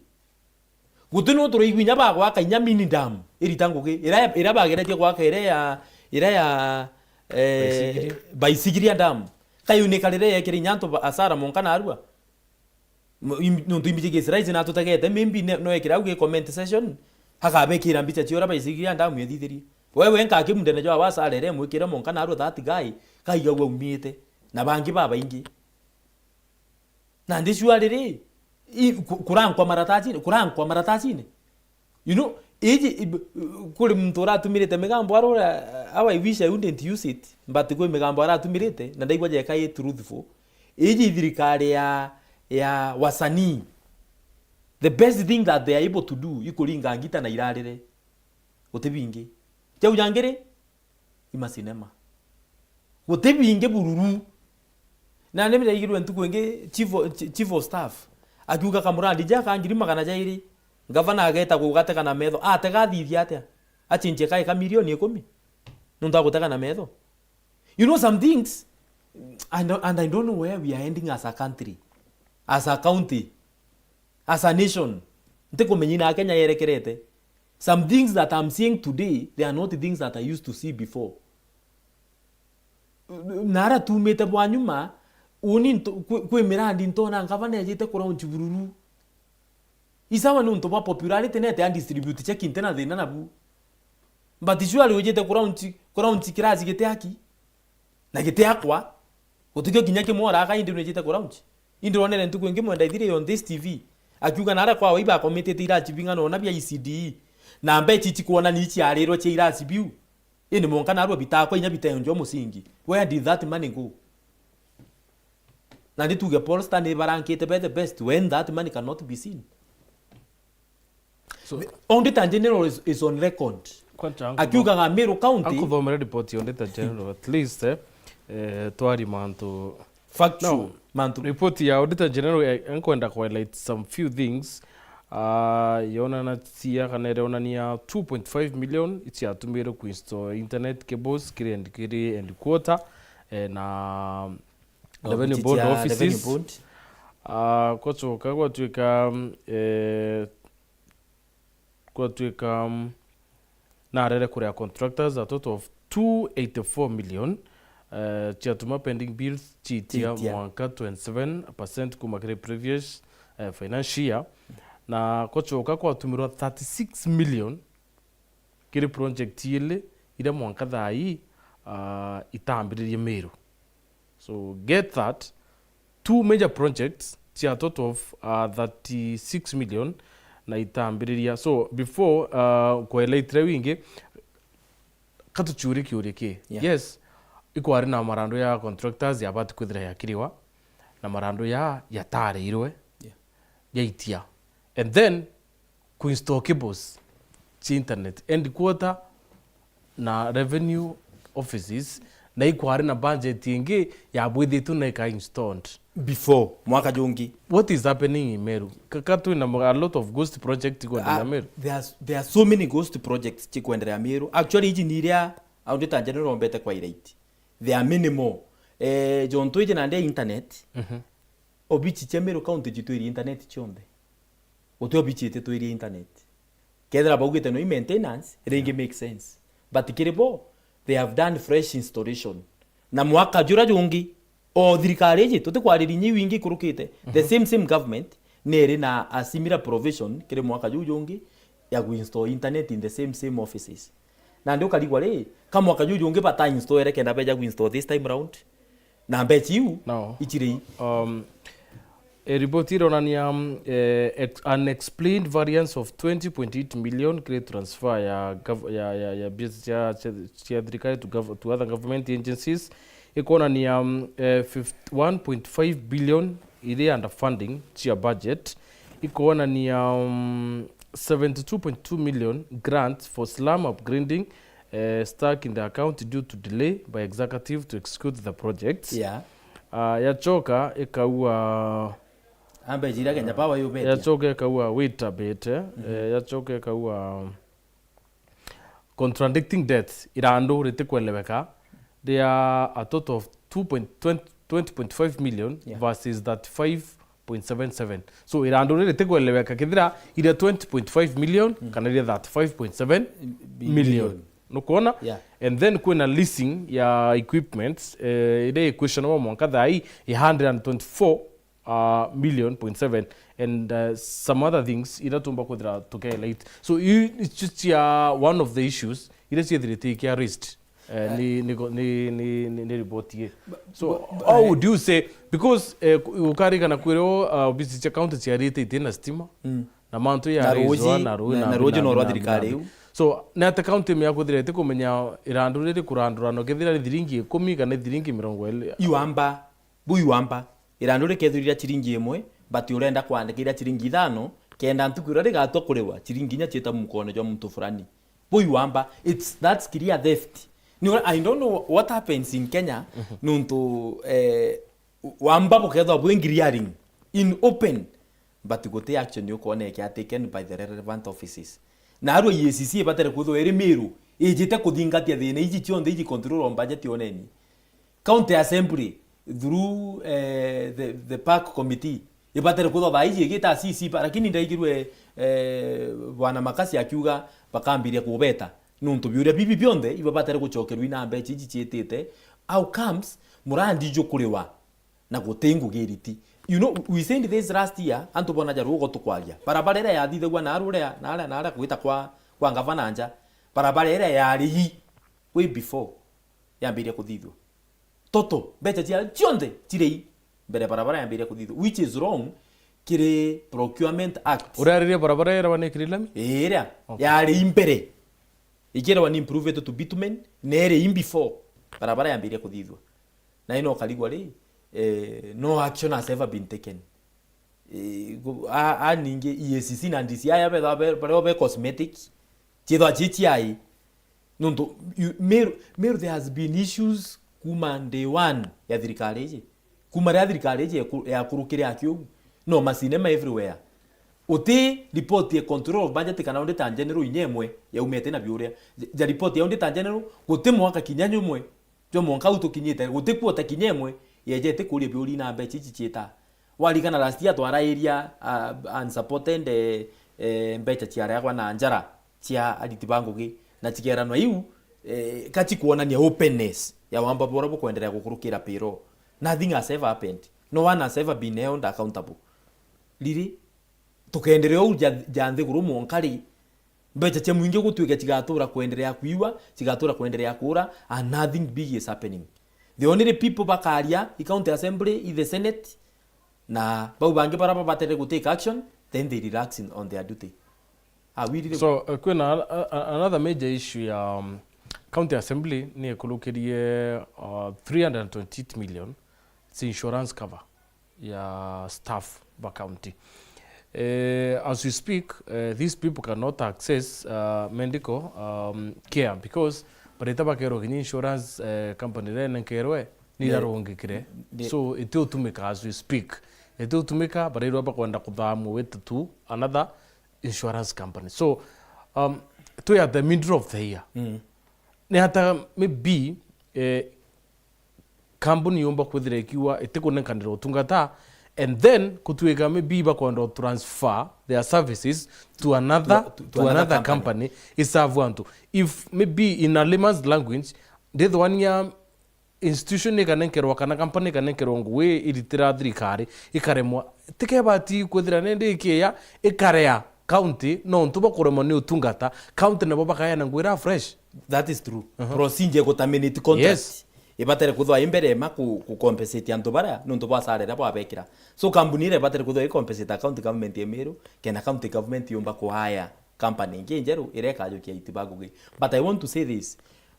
Guti no turaigua inya bagwaka inya mini dam, irita ngugi, ira, ira bageretie gwaka ira ya, ira ya, eh, Baisigiria. Baisigiria dam. Kayunika rire yekire inya antu ba-, asara monka narua. M-, im-, nontu imbici giciraici natutegete, maybe ne-, no ekire au gi comment section, akabekira mbica cia uria Baisigiria dam yethithirie. Wewe nka kimundene jwa wasara ire mwikire monka narua that guy, kaigagua umite, na bangi babaingi. Nandi sure riri, i-, ku-, kurankwa maratasine, kurankwa maratasine. You know, iji, ib-, kuri muntu uratumirite migambo arura, how I wish I wouldn't use it, but kwi migambo aratumirite, na ndaigua jeka i truthful. Iji thirikari ya, ya wasanii. The best thing that they are able to do, ikuringa ngita na irarire. Guti bingi. Jau jangiri, i macinema. Guti bingi bururu. Na ni biraigirwe ntuku ingi chief o-, chi-, chief of staff akiuga kamurandi ja ka ngiri magana jairi, ngavana ageta gugatega na metho. Atega athithia atia? Achinchie kae ka milioni ikumi nontu agutega na metho. You know some things, and, and I don't know where we are ending as a country, as a county. As a nation, ntikumenya ina Kenya yerekerete. Some things that I'm seeing today, they are not things that I used to see before. Na ara tumite bwa nyuma, uni nto-, kwi, kwi mirandi ntona ngavana ejite ku launch bururu. Isawa nontu bwa popularity nete a distribute check nte na thina nabu. But surely ujite ku launch, ku launch kirasi gite aki. Na giti akwa, gutikio kinya kimwe oraka, indi nwijite ku launch. Indi wonere ntuku ingi mwenda ithire on this T V, akiuga naria kwawe ibakomitite irasi bing'ana ona bia E C D E, na mbeca ici kwona ni iciarirwe cia irasi biu. Indi monka narua bitakwa inya bitenjwa musingi. Where did that money go? Na ndi tuge Polster ni barankite be the best when that money cannot be seen. So, Auditor General is, is on record. Kwanza angu-, akiugaga Meru County akuthomera report ya Auditor General, at least, eh, eh, twari mantu factual, no, mantu. Report ya Auditor General, eh, nkwenda ku highlight some few things. Ah, yonanatia kana ironania two point five million ici yatumire ku install internet cables kiri and, kiri and quarter, eh, na Revenue Board offices. Ah, gwacoka gwatuika, eh, gwatuika, mm, narere kuria contractors a total of two eighty-four million, eh, ciatuma pending bills ciitia mwanka twenty-seven percent kuma kiri previous, eh, financial year. Na gwacoka gwatumirwa thirty-six million kiri project ili iria mwanka thaa ii, ah, itambiririe Meru. So get that, two major projects cia total of, ah, thirty-six million na itambiriria. So before, ah, kweleitire wingi, katuchurie kiuria ki? Yeah. Yes, ikwari na marandu ya contractors yabati kwithira yakiriwa, na marandu ya yatarirwe, yeah, yaitia. And then, ku install cables cia internet, headquarter na revenue offices, na ikwari na budget ingi yabwithitwe na ika installed. before mwaka jungi. What is happening in Meru? Kaka twina mo- a lot of ghost project ikwenda Ah, na Meru. There are, there are so many ghost projects cikwendelea Meru. Actually, iji ni iria auditor general ombete kwa irate. They are minimal. Eh, jontu iji nandi ya internet, Mhm. obichi cia Meru County jitwirie internet cionthe. Guti obichi ititwirie internet. Kethira baugite no i maintenance, ringi Yeah. make sense. But kiri bo, they have done fresh installation. Na mwaka jura jungi, o thirikari iji, tutikwariria inya iu ingi ikurukite. The Mhm. same, same government, ni iri na a similar provision kiri mwaka juu jungi ya ku install internet in the same, same offices. Nandi ukarigwa ri, ka mwaka juu jungi bata install ere kenda beja ku install this time round? Na mbecha iu No. ichiri i? Um, e report ironania um, eh, ex- unexplained variance of twenty point eight million kiri transfer ya, gov- ya, ya, ya bias cia, cia, cia thirikari to, gov- to other government agencies ikonania um, eh, fifty, one point five billion iri under funding cia budget ikonania um, seventy two point two million grants for slum upgrading eh, stuck in the account due to delay by executive to execute the projects. Yeah. Uh, yachoka ikaua Ambe jira Kenya Power yubete. Yachoka ikaua wait a bit, eh? Eh, yachoka ikaua contradicting debts, irandu ritikweleweka, they are a total of two point twenty, twenty point five million Yeah. versus thirty-five point seven seven. So irandu riri tikweleweka kethira iria twenty point five million Mm. kana iria thirty-five point seven million. Million. Nukwona? Yeah. And then kwina leasing ya equipments, eh, iria i questionable mwanka thaa ii i hundred and twenty-four uh, million point seven and uh, some other things iria tumba kwithira tuke late. So you, it's just uh, one of the issues iria ciethirite ikia raised. Eh, ni, ni, ni, ni, ni, ni report ye. So, how would you say, because eh, ku- gukarikana kwirwo uh, obisi cia county ciarite itina stima, Mm. na mantu Na ya ruji, raiswa na rui na, na na ruji na no rwa rwi na thirikari rwi. Iu. So, ni ate county mia kuthira ite kumenya irandu riri kurandurano kethira ni thiringi ikumi kana thiringi mirongo iri? Iwamba, bu iwamba. Irandu rikethirira chiringi imwe, but urenda kwandikira chiringi ithano, kenda ntuku iria rigatua kuriwa, chiringi inya cieta mukone jwa muntu fulani. Bui wamba, it's, that's clear theft. Ni ura, I don't know what happens in Kenya, nuntu eh, wamba bukethwa bwi ngiriaring in open, but guti action yukwona ikia taken by the relevant offices. Na arua E A C C ibatere kwithwa iri Meru, ijite kuthingatia thina iji cionthe iji control on budget yoneni. County Assembly through eh, the, the park committee ibatere kuthotha iji igita C C pa, lakini ndaigirwe eh, bwana Makasi akiuga bakambiria kubeta nuntu biuria bibi bionthe ibabatere gucokerwa ina mbecha iji ciitite. How comes murandi jukuriwa na guti ngugi iriti? You know, we said this last year, antu bona ja rugo tukwaria barabara iria yathithagua na ruria na aria na aria gwita kwa kwa ngavana nja, barabara iria yari i way before yambiria kuthithua. Toto, mbecha cia cionthe chiri i mbere barabara yambiria kuthithua, which is wrong kiri Procurement Act. Uraririe barabara iraba ni kiri lami? Iria Okay. yari i mbere ikirwa ni improved to bitumen, nere i before barabara yambiria kuthithua. Na ino ukarigwa ri, eh, no action has ever been taken. Eh, gu- a, a ningi E A C C na D C I aya betha be, baria be cosmetic, ciethwa ci ciai. Nuntu you- Meru, Meru there has been issues kuma day one ya thirikari iji. Kuma ria thirikari iji yaku- yakurukire aki ugu. No macinema everywhere. Uti report ya control of budget kana auditor general inya imwe yaumite na biuria. Ja- ja report ya auditor general guti mwaka kinya nyumwe. Jwa mwanka u tukinyite, guti quarter kinya imwe yejete kuria biuri na mbecha ici ciita. Warikana last year twarairia, uh, unsupported, eh, eh, mbecha ciareagwa na njara cia ariti ba ngugi, na cikeranwa iu, eh, ka cikwonania openness ya wamba bora bukwenderea gukurukira payroll. Nothing has ever happened. No one has ever been held accountable. Riri, tukenderea uu ja, ja nthiguru mwanka ri, mbecha cia mwingi gutwika cigatura kwenderea kwiwa, cigatura kwenderea kura, and nothing big is happening. The only people bakaria i county assembly, i the senate, na bau bangi bara babatere gutake action, then they relax in, on their duty. Awirire. So, uh, kwina a- a- another major issue ya um, county assembly ni ikurukirie uh, three hundred twenty-eight million ci insurance cover ya staff ba county. Eh, as we speak, eh, these people cannot access uh, medical um, care because barita bakerwo kinya insurance eh, company iria inenkerwe ni irarungikire. So, iti utumika as we speak. Iti utumika, barairwa bakwenda kuthamua with to another insurance company. So, um, twi at the middle of the year. Mm. Ni ata maybe, eh, kambuni yumba kwithira ikiuga itikunenkanira utungata, and then gutuika maybe bakwenda transfer their services to another, to, to another company, iserve antu. If maybe in a layman's language, ndithwania institution ikanenkerwa kana company ikanenkerwa ngugi iritira thirikari, ikaremwa, tikebati kwithira nindi ikiya ikarea county nontu bwa kuremwa ni utungata, county nabo bakaeana ngugi iria fresh. That is true. Procedure ya gutaminate contract. Yes. Ibatere kwithwa i mbere ma ku, ku compensate antu baria nontu bwa asara iria bwabekira. So, kambuni iria ibatere kwithwa i compensate county government ya Meru, kenda county government yumba ku hire company ingi njeru iria ikajukia aiti ba ngugi. But I want to say this,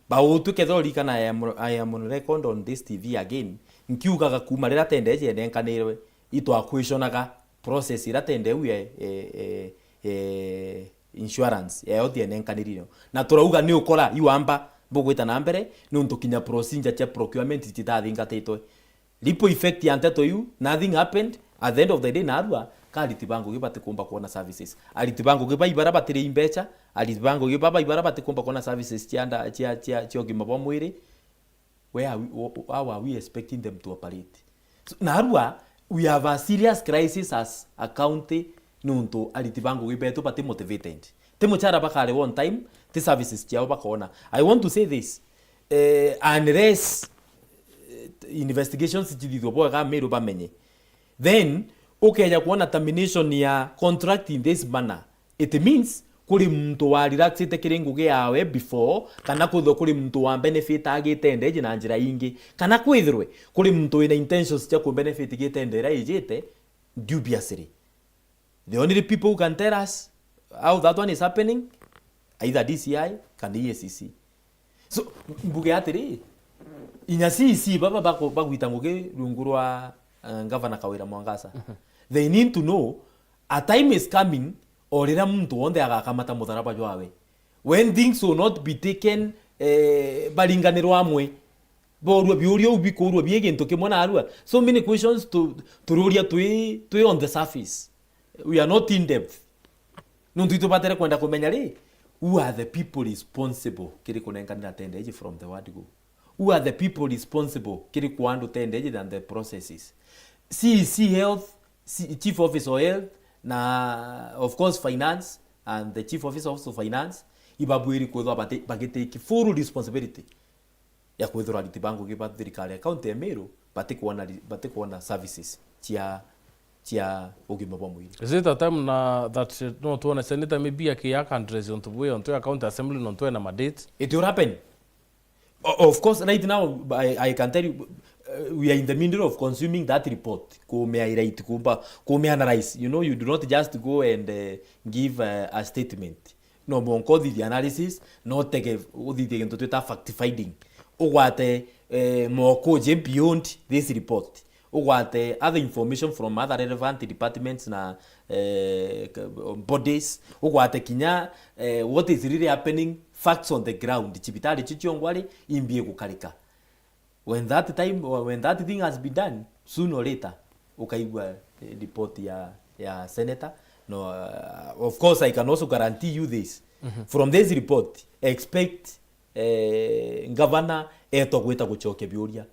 bautu kethira urikana, I am, I am on record on this T V again, nkiugaga kuma riria tenda iji enenkanirwe, itwaquestionaga process iria tenda iu ya, e, e, e, insurance ya health enenkanirwe. Na turauga ni ukora iwamba bugwita na mbere, nontu kinya procedure cia procurement citathingatitwe. Ripple effect ya nteto iu, nothing happened. At the end of the day, narua ka ariti ba ngugi batikumba kwona services. Ariti ba ngugi bai bara batiri imbecha, ariti ba ngugi baba ibara batikumba kwona services cia nda, cia, cia, cia ugima bwa mwiri. Where are we, wh-, how are we expecting them to operate? So, narua, we have a serious crisis as a county, nontu ariti ba ngugi betu bati motivated. Ti muchara bakarewwa on time, ti services ciao bakona. I want to say this, eh, unless, eh, investigations cithithwe bwega, Meru bamenye, then ukeja kwona termination ya contract in this manner, it means kuri muntu wa relaxite kiri ngugi yawe before, kana kwithirwa kuri muntu wa benefit agitende iji na njira ingi, kana kwithirwe kuri muntu wina intentions cia ku benefit gitende iria ijite dubiously. The only people who can tell us how that one is happening, either D C I kana E A C C. So, mbuge atiri, inya C E C baba bako-, bagwita ngugi rungu rwa, eh, Governor Kawira Mwangaza. They need to know a time is coming, o riria muntu wonthe agakamata mutharaba jwawe. When things will not be taken, eh, baringanirwa amwe. Borua biuria u bikurua bi gintu kimwe narua. So many questions tu-, tururia twi, twi on the surface. We are not in depth. Nontu itubatere kwenda kumenya ri, who are the people responsible kiri kunenkanira tenda iji from the word go? Who are the people responsible kiri kua andu tenda iji than the processes? C E C health, C-, chief officer of health, na of course finance and the chief officer of finance, ibabwiri kwithwa bati-, bagitake full responsibility ya kwithirwa ariti ba ngugi ba thirikari ya county ya Meru batikwona ri-, batikwona services cia, cia ugima bwa mwiri. Is it a time na that, uh, no tuone senator maybe akiya ka address untu bwi, untu ya county assembly, nontu ena mandate? It will happen. O-, of course, right now, I, I can tell you, uh, we are in the middle of consuming that report. Kumea right, kumba, kumea analyze. You know, you do not just go and, uh, give, uh, a statement. No mwanka uthithie analysis, no utege, uthithie gintu twita fact finding. Ugwate, eh, moko je beyond this report. Ugwate other information from other relevant departments na, eh, k-, bodies. Ugwate kinya, eh, what is really happening, facts on the ground. Cibitari icio ciongwa ri, imbi igukarika. When that time, or when that thing has been done, soon or later, ukaigua, eh, report ya, ya senator. No, uh, of course, I can also guarantee you this. From this report, expect, eh, governor etwa gwita gucokia biuria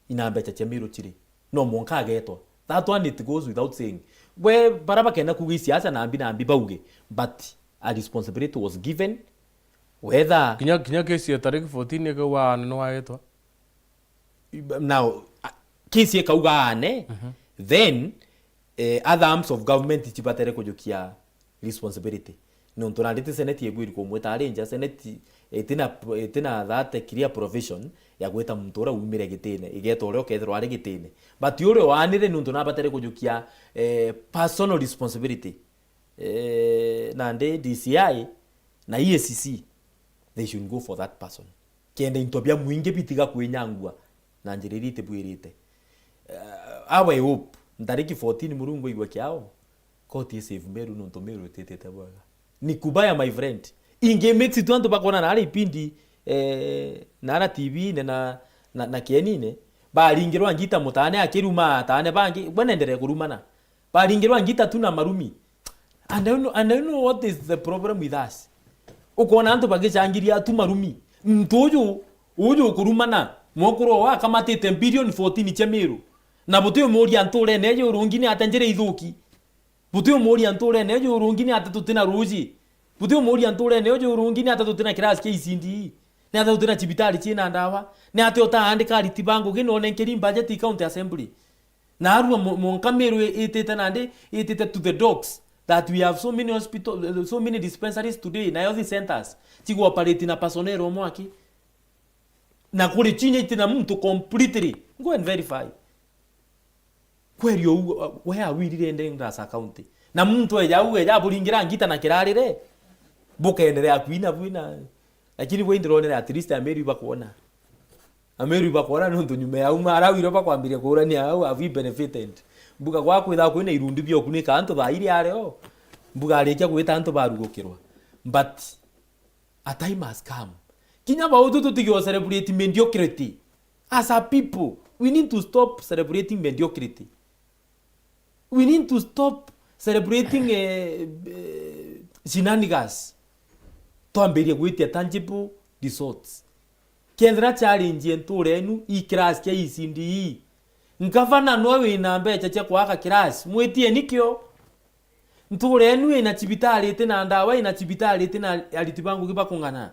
ina mbecha cia Meru chiri. No mwanka agetwa. That one it goes without saying. We, bara bakenda kuga isiasa nambi nambi bauge, but a responsibility was given. Whether kinya, kinya kesi ya tariki fourteen ikauga aane ni wagetwa. Now, a-, kesi ikauga aane, then, eh, other arms of government chibatere kujukia responsibility. Nontu nandi ti senate igwiri kumwita ari nja, senate itina, itina that clear provision ya gwita muntu uria umire gitine, igeta uria ukethirwa ari gitine. But uria waanire nontu nabatere kujukia, eh, personal responsibility. Eh, nandi D C I na E A C C, they should go for that person. Kenda into bia mwingi bitiga kwinyangua na njira iria itibwirite. Eh, awe hope, ntariki fourteen Murungu aigua kiao, koti i save Meru nontu Meru ititite bwega. Ni kubaya, my friend. Ingi mix tu antu bakona na ara ipindi, eh, na ara T V-ine na, na, na kieni-ine, Baringirwa ngita mutane akiruma atane bangi, bwenenderee kurumana. Baringirwa ngita tu na marumi. And I know, and I know what is the problem with us. Ukona antu bagichangiria tu marumi. Muntu uju, uju ukurumana, mwekuru o akamatite bilioni fourteen cia Miru. Na buti umuria nturene eje urungi ni ate njira ithuki. Buti umuria nturene eje urungi ni ate tutina ruji. Buti umuria nturene eje urungi ni ate tutina kirasi kia E C D E. Ni ate tutina cibitari ciina ndawa. Ni ate utaandika ariti ba ngugi na unenkeri budget i county assembly. Na arua mo-, monka Miru i-, itite nandi, itite to the dogs that we have so many hospital, so many dispensaries today na health centers cigwoperate na personnel umwe aki. Na kuri chinya itina muntu completely. Go and verify. Kweri uu, we awirire ndeng ndasa county. Na muntu eja au eja aburingira ngita na kirarire. Bukenderea kwina bwina. Lakini bwe indironere at least Ameru ibakwona. Ameru ibakwona nontu nyuma ya uma arau iro bakwambiria kuurania au, have we benefited? Mbuga gwa kwitha kwina irundi biokunika antu thaa iri ario. Mbuga arikia gwita antu barugukirwa. But a time has come. Kinya bautu tutige o celebrate mediocrity. As a people, we need to stop celebrating mediocrity. We need to stop celebrating, eh, eh, shenanigans. Twambirie gwitia tangible results. Kethira challenge ya ntura enu i class kia E C D E, ngavana nwe wina mbecha cia kwaka class, mwitieni kio. Ntura enu ina cibitari iti na ndawa, ina cibitari iti na ariti ba ngugi bakung'ana.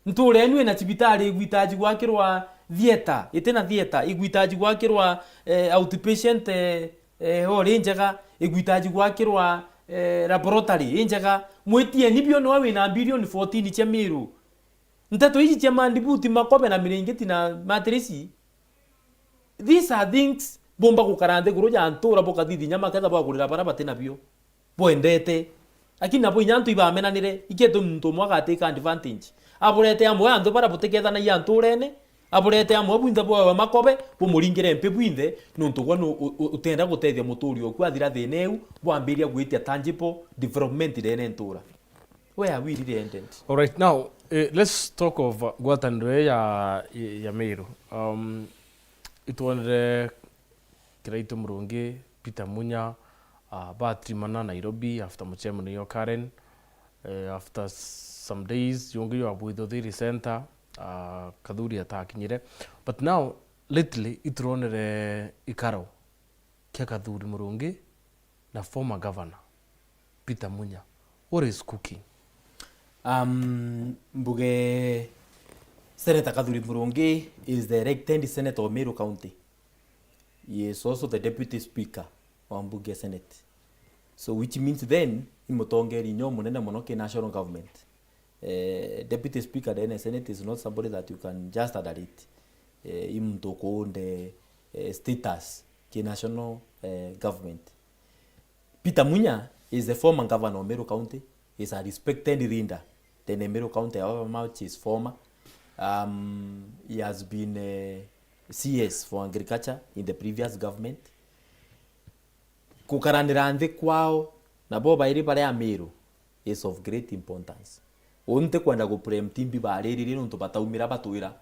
Ntura enu ina cibitari igwitaji gwakirwa theatre, iti na theatre, igwitaji gwakirwa, eh, outpatient, eh, eh, hall injega, igwitaji gwakirwa, eh, laboratory injega. Mwitieni bio nwe wina bilioni fourteen cia Miru. Nteto iji cia mandibuti, makobe na miringiti na matirisi, these are things bumba gukara nthiguru ja ntura bukathithinya maketha bwagurira bara bati nabio bwendete. Lakini nabo inya antu ibamenanire, ikete muntu umwe agateka advantage. Aburete amwe antu bara butikethanagia nturene, aburete amwe bwinthe bwawe makobe, bumuringire mpi bwinthe, nontu gwa nu-, u-, u-, utenda gutethia muturi oku athira thina eu, bwambiria gwitia tangible development ndene ntura. Where are we really ended? All right, now, eh, let's talk of, uh, ngwataniro ii ya, ya Meru. Um, itwonere Kiraitu Murungi, Peter Munya, uh, batirimana Nairobi after mucemanio yo Karen. Eh, after s-, some days, yungi yo abwitho Thiri Center, uh, Kathuri atakinyire. But now, lately, ituronere ikaro kia Kathuri Murungi na former governor Peter Munya. What is cooking? Um, mbuge Senator Kathuri Murungi is the elected senator of Meru County. He is also the deputy speaker wa mbunge ya Senate. So which means then, i mutongeri nyo munene muno ki national government. Eh, deputy speaker ndene ya Senate is not somebody that you can just underrate. Eh, i muntu ukuunde, eh, status ki national, eh, government. Peter Munya is the former governor of Meru County, is a respected leader. Then Meru County, however much is former, um, he has been a C S for agriculture in the previous government. Gukaranira nthi kwao na bo bairi baria Meru is of great importance. Uu ntikwenda gu preempt mbi bariririe nontu bataumira batwira.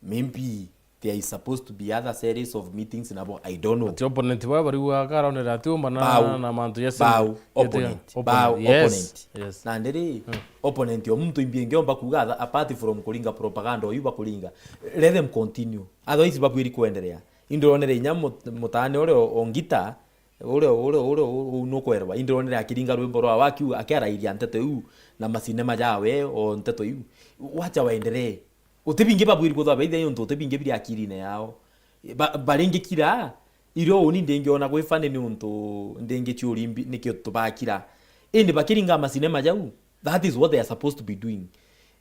Maybe there is supposed to be other series of meetings nabo, I don't know. Ati opponent baa bariuga akaronera ati umana Bau. Na mantu ya Bau, opponent. Bau, opponent. Yes. Opponent. Yes. Na ndiri, hmm, opponent o muntu imbi ingiomba kuuga atha-, apart from kuringa propaganda oyu bakuringa. Let them continue. Otherwise babwiri kuendelea. Indironere inya mut-, mutane uria o-, ongita, uria, uria, uria u-, u-, nukwerwa. Indironere akiringa rwimbo rwawe akiu-, akiarairia nteto iu na macinema jawe o nteto iu. Wacha waendelee. Uti bingi babwiri kwithwa baithia niuntu uti bingi biri akirine yao. Ba-, baringikira, irio uni ndingiona gwi funny niuntu ndingichuria imbi-, nikio tubakira. Indi bakiringa macinema jau, that is what they are supposed to be doing.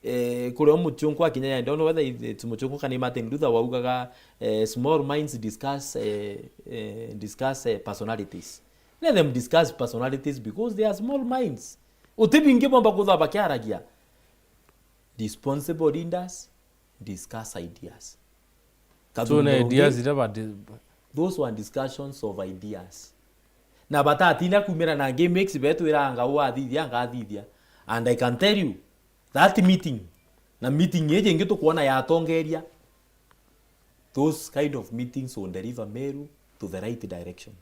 Eh, kuria muchunku akinya, I don't know whether it's muchunku kana Martin Luther waugaga, eh, "Small minds discuss, eh, eh, discuss, eh, personalities." Let them discuss personalities because they are small minds. Uti bingi bomba kwithwa bakiaragia. Responsible leaders discuss ideas. So, Kathuri na Murungi, ideas iria ba di- those were discussions of ideas. Na batatina kumira na gimmicks betwira anga uu athithia, anga athithia. And I can tell you, that meeting, na meeting iji ingi tukwona yatongeria, Those kind of meetings will deliver Meru to the right direction.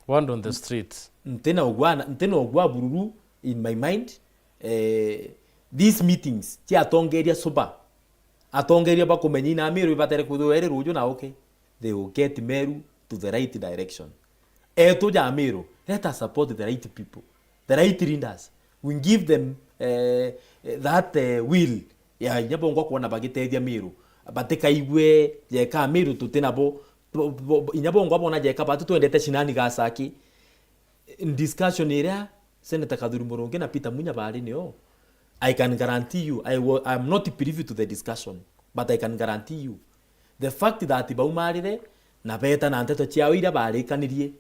Word on the street. Ntina ugwa, ntina ugwa bururu in my mind. Eh, these meetings cia atongeria suba, atongeria bakumenya ina Meru ibatere kwithirwa iri ruju na uki, they will get Meru to the right direction. Etu ja Meru, let us support the right people, the right leaders. We give them eh, eh, that eh, will ya inya bongwa kwona bagitethia Meru, batikaigue jeka Meru tuti nabo. Bo- bo- inya bongwa bona jeka batu twendete shinani gasaki. In discussion iria Senator Kathuri Murungi na Peter Munya bari nio, I can guarantee you, I wa- I'm not privy to the discussion, but I can guarantee you the fact that baumarire na beta na nteto ciao iria barikanirie,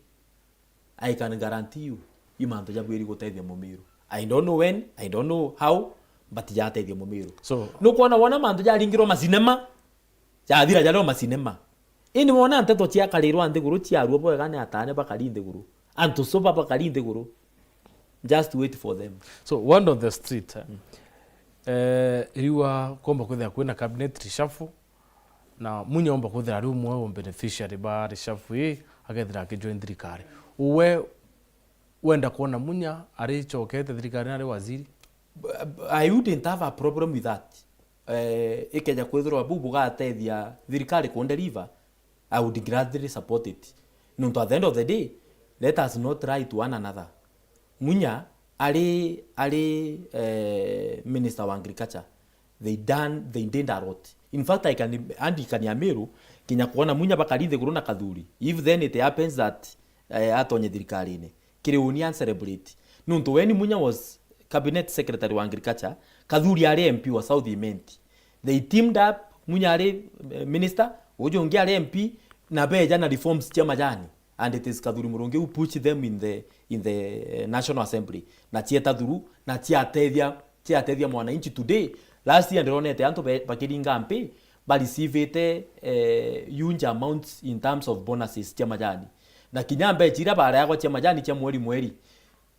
I can guarantee you, i mantu jabwiri gutethia Mumiru. I don't know when, I don't know how, but jatethia Mumiru. So nukwona wona mantu jaringirwo macinema, jathira jario macinema. Indi wona nteto ciakarirwa nthiguru ciarua bwega ni atane bakari nthiguru. Antu suba bakari nthiguru. Just wait for them. So word on the street, eh? Eh, riu akomba kwithira kwina cabinet reshuffle, na Munya omba kwithira ari umwe wa beneficiary ba reshuffle ii, akethira akijoin thirikari. Uwe wenda kwona Munya aricokete thirikari na ari waziri? I wouldn't have a problem with that. Eh, ikeja kwithirwa buu bugatethia thirikari kundeliver, I would gladly support it. Nontu at the end of the day, let us not lie to one another. Munya ari ari eh, minister wa agriculture, they done they did a lot. In fact, I can andikania Meru kinya kuona Munya bakari nthiguru na Kathuri. If then it happens that eh, atonye thirikarine, kiri uni an celebrate. Nontu when Munya was cabinet secretary wa agriculture, Kathuri ari M P wa South Imenti. They teamed up, Munya ari eh, minister, uju ungi ari M P, na beja na reforms cia majani. And it is Kathuri Murungi who pushed them in the, in the eh, National Assembly. Na cieta through, na ciatethia, ciatethia mwananchi today. Last year ndironete antu be- bakiringa mpi, bareceive-ite eh, huge amounts in terms of bonuses cia majani. Na kinya mbeca iria bareagwa cia majani cia mweri mweri,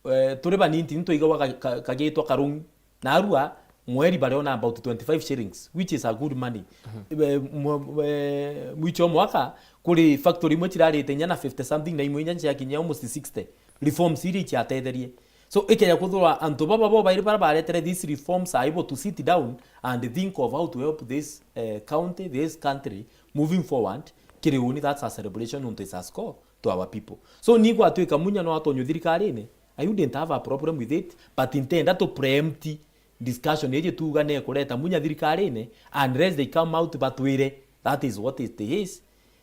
eh, turi banini twigagwa ka- ka- kagitwa karungi. Narua mweri bariona about twenty-five shillings, which is a good money. Eh, mwa- eh, mwicho wa mwaka, kuri factory imwe cirarite inya na fifty something, na imwe inya ciakinyia almost sixty. Reforms iria iciatetherie. So ikeja kuthurwa antu baba bo bairi bara baretere these reforms are able to sit down and think of how to help this eh, county, this country moving forward. Kiri uni, that's a celebration nontu it's a score to our people. So ni gwatwika Munya no atonywe thirikarine, I wouldn't have a problem with it, but ntenda to preempt discussion iji tuga ne kureta Munya thirikarine unless they come out batwire that is what it is.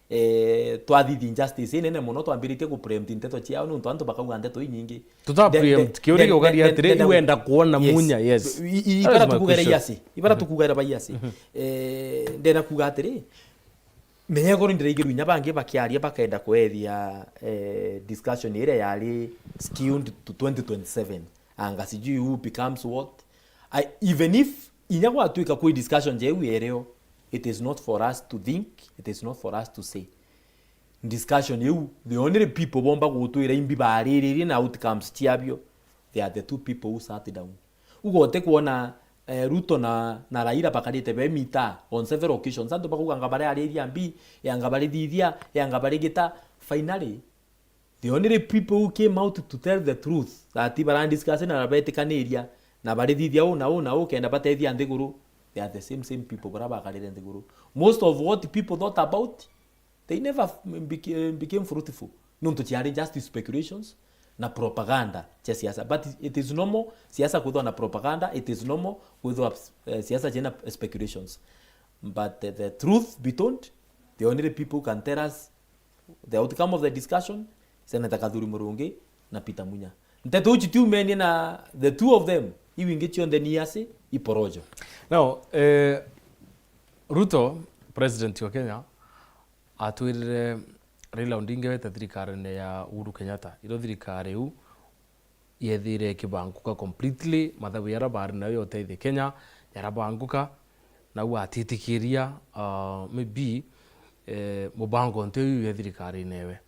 Eh, twathithia injustice inene mono, twambiritie ku preempt nteto ciao nontu antu bakauga nteto inyingi. Tuta preempt, kiuria giukaria atiri, iwenda kuona Munya? Yes. Ibara tukugera iasi, ibara tukugera baiasi. Eh, ndenda kuga atiri, menya igoro ndiraigirwa inya bangi bakiaria bakenda kwethia eh, discussion iria yari skewed to twenty twenty-seven, anga sijui who becomes what. I, even if inya gwatwika kwi discussion jeu erio, it is not for us to think, it is not for us to say. Discussion iu, the only people bomba gutwira imbi bariririe na outcomes ciabio, they are the two people who sat down. Ugote kuona eh, Ruto na, na Raila bakarite be mita on several occasions. Antu bakuga anga bari ariria mbi, yanga bari thithia, yanga bari gita. Finally, the only people who came out to tell the truth that bara discuss na betikaniria na bari thithia u na u na u kenda batethia nthiguru, they are the same same people bara bakarire nthiguru. Most of what people thought about, they never f- beca- became fruitful. Nontu ciari just speculations na propaganda cia siasa. But it is normal siasa kwithwa na propaganda, it is normal kwithwa eh, siasa ciina speculations. But the, the truth be told, the only people who can tell us the outcome of the discussion, Senator Kathuri Murungi na Peter Munya. Nteto ici tiumenie na the two of them, iu ingi cionthe ni asi iporojo. Now, eh, Ruto, president wa Kenya, atwirire Raila Odinga wete thirikarine ya Uhuru Kenyatta, iro thirikari iu yethire ikibanguka completely, mathabu yara bari nayo ya uteithia Kenya yarabanguka, nau atitikiria uh, maybe eh, mubango nti uyu ya thirikarine ewe.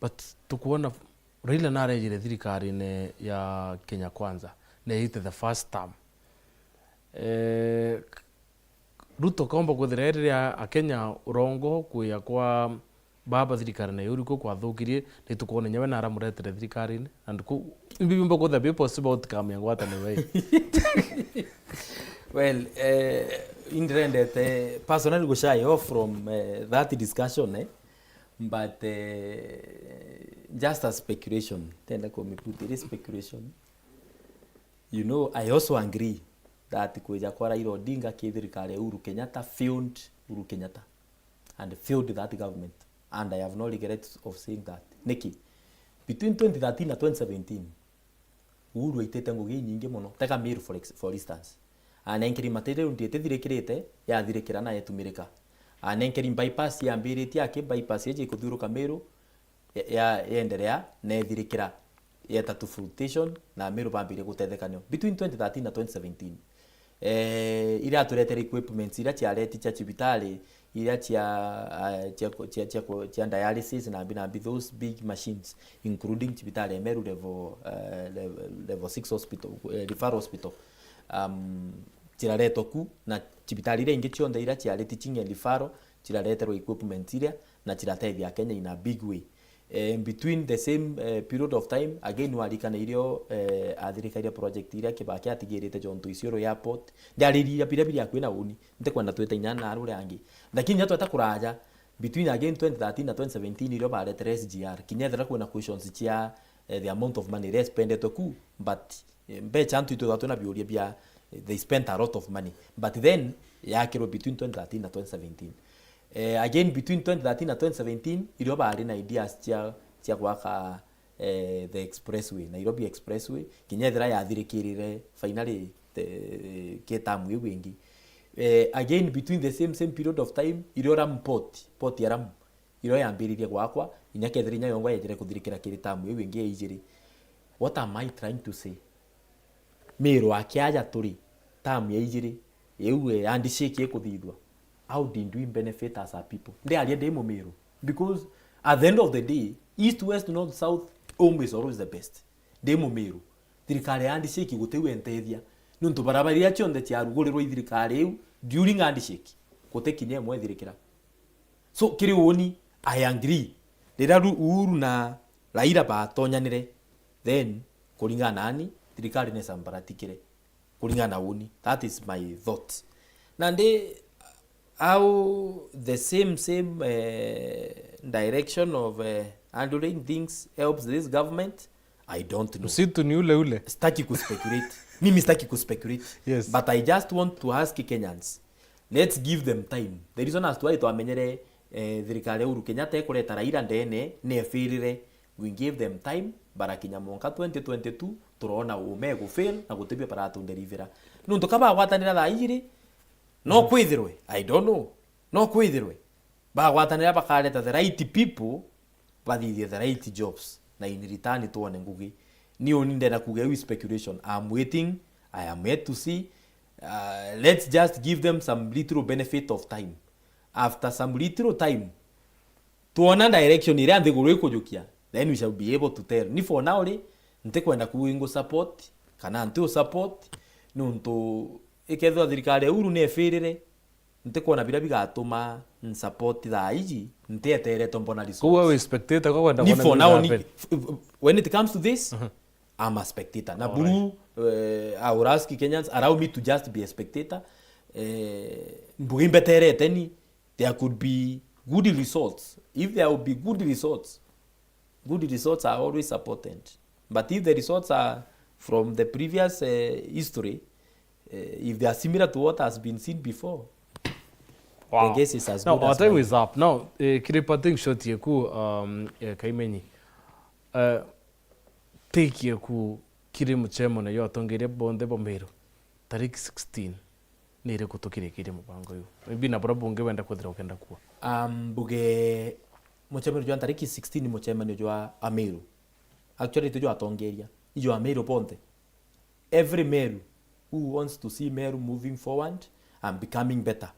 But tukuona Raila narejire thirikarine ya Kenya Kwanza, neite the first term. Eh, Ruto kaumba kwithira riria Akenya urongo kuya kwa baba thirikari na yuri ku kwathukirie, ni tukwona nyawe naramuretere thirikarine, and ku imbi biumba kwithira bi possible outcome ya ngwataniro ii? Well, eh, indirendete personally gu shy off from eh, that discussion eh, but eh, just a speculation, tenda kumiput it is speculation. You know, I also agree that kwija kwa Raila Odinga ki thirikari ya Uhuru Kenyatta failed Uhuru Kenyatta and failed that government, and I have no regrets of saying that. Niki? Between twenty thirteen na twenty seventeen, Uhuru aitite ngugi inyingi mono. Tega Meru for ex-, for instance. Anenkeri material ndi itithirikirite, yathirikira na yetumirika. Anenkeri bypass yambiritie aki, bypass iji ikuthiuruka Meru, ya, ya, yenderea na ethirikira, yeta to fruition, na Meru bambirie gutetheka nio. Between twenty thirteen na twenty seventeen, eh, iria aturetere equipments iria ciareti cia cibitari, iria cia, ah, cia, cia, cia, cia dialysis na mbi na mbi, those big machines, including cibitari ya Meru level, eh, level, level six hospital, eh, referral hospital, um, ciraretwa ku, na cibitari iria ingi cionthe iria ciari teaching and referral cirareterwa equipment iria, na ciratethia Kenya in a big way. Eh, in between the same eh, period of time, again, warikana irio eh, athirikaria project iria Kibaki atigirite Jonto Isiolo Airport. Ndiariria biria biri akui na uni, ntikwenda twita inya na arure angi. Lakini nya tweta kuraja, between again twenty thirteen na twenty seventeen irio baretere S G R, kinya ethira kwina questions cia eh, the amount of money iria spendetwe ku, but eh, mbecha antu itwithagwa twina biuria bia, eh, they spent a lot of money, but then yakirwe between twenty thirteen na twenty seventeen. Eh, again, between twenty thirteen na twenty seventeen, irio bari na ideas cia, cia gwaka eh, the expressway, Nairobi Expressway, kinya ethira yathirikirire finally the, ki term iu ingi. Eh, again, between the same, same period of time, irio Lamu port, port ya Lamu, irio yambiririe gwakwa, inya kethira inya yongwa yejire kuthirikira kiri term iu ingi ya ijiri. What am I trying to say? Meru akiaja turi term ya ijiri, iu eh, handshake ikuthithwa. How did we benefit as a people? Ndiaria ndi Mumiru. Because at the end of the day, east, west, north, south, home is always the best. Ndi Mumiru. Thirikari ya handshake guti we ntethia. Nontu barabara iria cionthe ciarugurirwe i thirikari iu during handshake, guti kinya imwe ithirikira. So, kiri uni, I agree. Riria Ru-, Uhuru na Raila batonyanire, then, kuringana nani, thirikari nesambaratikire. Kuringana na uni. That is my thought. Nandi, how the same, same, eh, direction of eh, handling things helps this government, I don't know. Msitu ni ule ule. Sitaki kuspeculate. Mimi sitaki kuspeculate. Yes. But I just want to ask Kenyans. Let's give them time. The reason as to why twamenyere eh, thirikari ya Uhuru Kenyatta ikureta Raila ndene, nefirire. We give them time, barakinya mwanka twenty twenty-two, turona uu megufail na gutibio baratunderivira. Nontu ka bagwatanira thaa ijiri, no kwithirwe, I don't know, no kwithirwe bagwatanira bakareta the right people, bathithie the right jobs, na in return twone ngugi. Ni uni ndenda kuga iu speculation. I'm waiting, I am yet to see. Uh, let's just give them some little benefit of time. After some little time, twona direction iria nthiguru ikujukia, then we shall be able to tell. Ni for now ri, ntikwenda kuuga ingu support kana nti u support, nontu ikethirwa thirikari ya Uhuru ni efirire, ntikwona biria bigatuma n support thaa iji, ntieterete mbona results. Koguo we spectator, kwa kwenda ni kuona for nini now ni, happen. F-, f-, when it comes to this, Mhm. I'm a spectator. Na Alright. Buru, eh, I will ask Kenyans, allow me to just be a spectator. Eh, mbuge imbeterete ni, there could be good results. If there will be good results, good results are always supported. But if the results are from the previous eh, history, eh, if they are similar to what has been seen before, Wow. I guess it's as Now, good our as time mine. Is up. Now, eh, kiri parting shot yeku, um, eh, Kaimenyi. Eh, take yeku kiri muchemano ya atongeria bonthe bo Meru, tariki sixteen, ni iriku tukirikirie mubango uyu? Maybe na buria bungi wenda kwithira ukenda kuwa. Um, mbuge muchemanio jwa tariki sixteen ni muchemanio jwa Ameru. Actually, ti jwa atongeria, ni jwa Ameru bonthe. Every Meru who wants to see Meru moving forward and becoming better,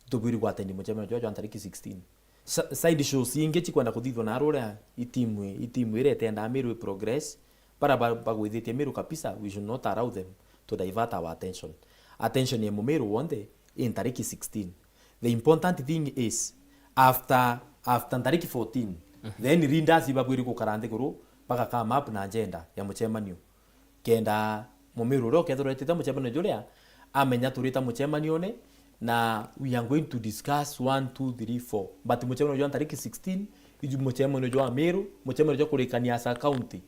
tubwiri gwatendi muchemanio jwa jwa tariki sixteen. Sa-, side shows ingi chikwenda kuthithwa na aruria itimu, itimu iria itendaa Meru i progress, bara ba-, bagwithitie Meru kabisa, we should not allow them to divert our attention. Attention ya Mumiru wonthe i ntariki sixteen. The important thing is, after, after ntariki fourteen, then leaders ibabwiri gukara nthiguru, baga come up na agenda ya mucemanio. Kenda Mumiru uria ukethirwa etite mucemanio juria, amenya turita mucemanione, na we are going to discuss one, two, three, four. But mucemanio jwa ntariki sixteen, iju mucemanio jwa Miru, mucemanio jwa kurikania as a county.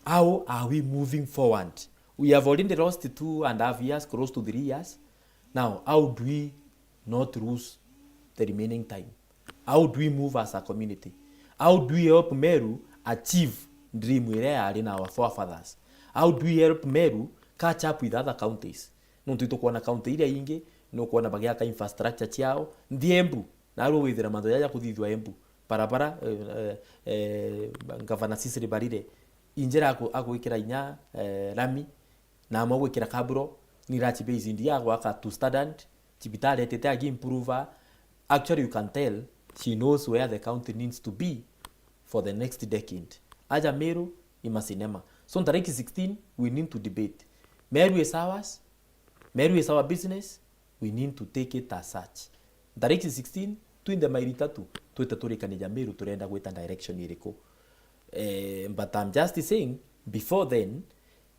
How are we moving forward? We have already lost two and a half years, close to three years. Now, how do we not lose the remaining time? How do we move as a community? How do we help Meru achieve dream iria yari na our forefathers? How do we help Meru catch up with other counties? Nontu itukwona county iria ingi, nukwona bagiaka infrastructure ciao. Nthi Embu, narua withira mantu jaja kuthithua Embu. Barabara, eh, eh, eh, Gavana Cecily Mbarire, injira aku-, agwikira inya, eh, rami, na amwe gwikira kaburo, ni rachi base ndia agwaka to standard, cibitari etete agi improve. Actually, you can tell she knows where the county needs to be for the next decade. Aja Meru, i macinema. So, ntariki sixteen, we need to debate. Meru is ours. Meru is our business. We need to take it as such. Ntariki sixteen, twinthe mairi itatu, twite turikanie ja Meru turenda gwita direction iriku. Eh, but I'm just saying, before then,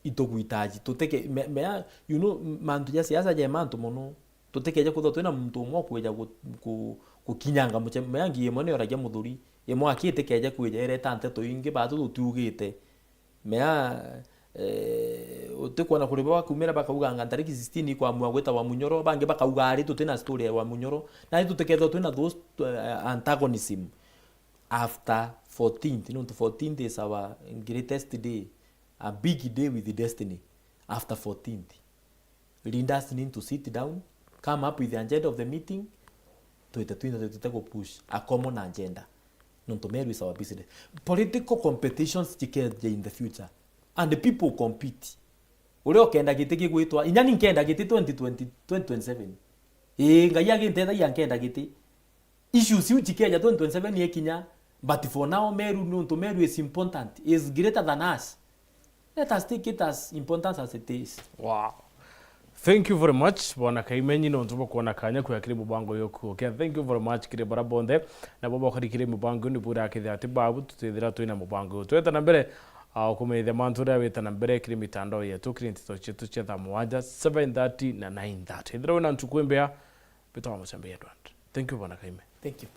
itugwitaji, tuteke-, me-, mea, you know, mantu ja siasa ja mantu mono, tutikeje kwithirwa twina muntu umwe ukwija gu-, gu-, gukinyanga muche-, mea ngi imwe nioragia Muthuri, imwe aki itikeje kwija ireta nteto ingi, batu tutiugite. Mea, eh, utikwona kuri bo bakumira bakauganga ntariki sixteen ikwamua gwita Wamunyoro, bangi bakauga ari tutina story ya Wamunyoro, na ni tutikethirwa twina those, eh, antagonism. After fourteenth, nontu fourteenth is our greatest day, a big day with destiny. After fourteenth, leaders need to sit down, come up with the agenda of the meeting, twite twinthe twite ku push a common agenda. Nontu Meru is our business. Political competitions cikeja in the future, and the people compete. Uria ukenda giti gigwitwa, inya ni nkenda giti twenty twenty, twenty twenty-seven. Ii, Ngai agintethagia nkenda giti. Issues iu cikeja twenty twenty-seven ikinya, but for now, Meru, nontu Meru is important, is greater than us. Let us take it as important as it is. Wow. Thank you very much, Bwana Kaimenyi, nontu bwa kwona kanya kuya kiri mubango uyu kuukia. Thank you very much kiri bara bonthe, na bo bakari kiri mubango uyu, nibu urakithira ati babu tutithira twina mubango uyu. Tweta na mbere, ah, ukumenyithia mantu uria wita na mbere kiri mitandao yetu, kiri nteto cietu cia thaa mugwanja, seven thirty na nine thirty. Ithira wina ntuku imbea, bitwa mucambi Edward. Thank you, Bwana Kaime. Thank you.